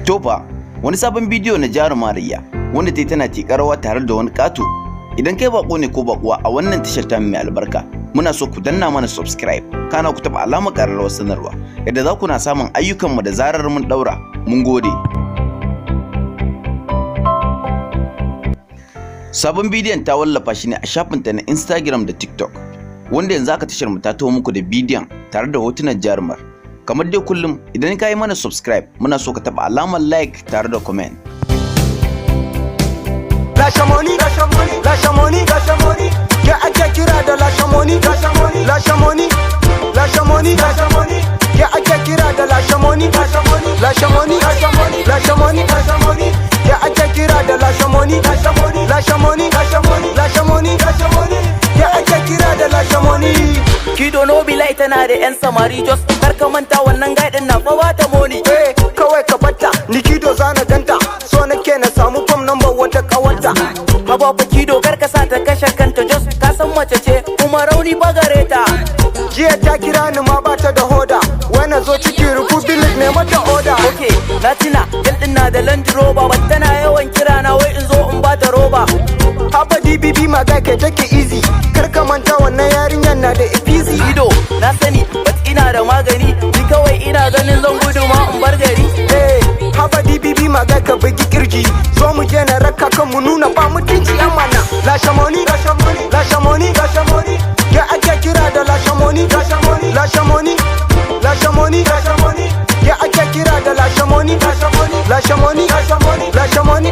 Tofa, wani sabon bidiyo na jaruma Rayya wanda ta yi tana tiƙar rawa tare da wani ƙato. Idan kai bako ne ko bakuwa a wannan tashar ta mai albarka, muna so ku danna mana subscribe, kana ku taɓa alamar ƙararrawar sanarwa, yadda za ku na samun ayyukanmu da zarar mun ɗaura. Mun gode. Sabon bidiyon ta wallafa shi ne a shafinta na Instagram da TikTok, wanda yanzu aka tashar mu ta taho muku da bidiyon tare da hotunan jarumar. Kamar dai kullum, idan ka yi mana subscribe, muna so ka taɓa alamar like tare da comment. Lashe money, lashe money, lashe money. Ya ake kira da lashe money, lashe money, lashe money, lashe money, lashe money. Ya ake kira da lashe money, lashe money, lashe money, lashe money, lashe money, lashe money. Ya ake kira da lashe money, lashe money, lashe money, lashe money, lashe money, lashe money. Ya ake kira da lashe money. Kido no be lie, tana da 'yan samari. Just kar ka manta, wannan guy din na fa bata money. Eh, kawai ka batta, ni Kido zana ganta. So nake na samu phone number wata kawarta. Haba fa Kido, kar ka sa ta kashe kanta. Just ka san mace ce kuma rauni ba gare ta. Jiya ta kira ni ma bata da hoda. Wai na zo ciki Republic ne mata oda. Ok, na tuna, girl din na da Land Rover, but tana yawan kira na wai in zo in bata roba. Haba DBB, my guy, kai take easy. Kar ka manta, wannan yarinyar na da easy. Kido, na sani, but ina da magani. Ni kawai ina ganin zan gudu ma in bar gari. Eh, haba DBB, my guy, ka bugi kirji. Zo mu je na raka kan mu nuna ba mutunci yan mana. Lashe money, lashe money, lashe money, lashe money. Ya ake kira da lashe money, lashe money, lashe money, lashe money, lashe money. Ya ake kira da lashe money, lashe money, lashe money, lashe money, lashe money,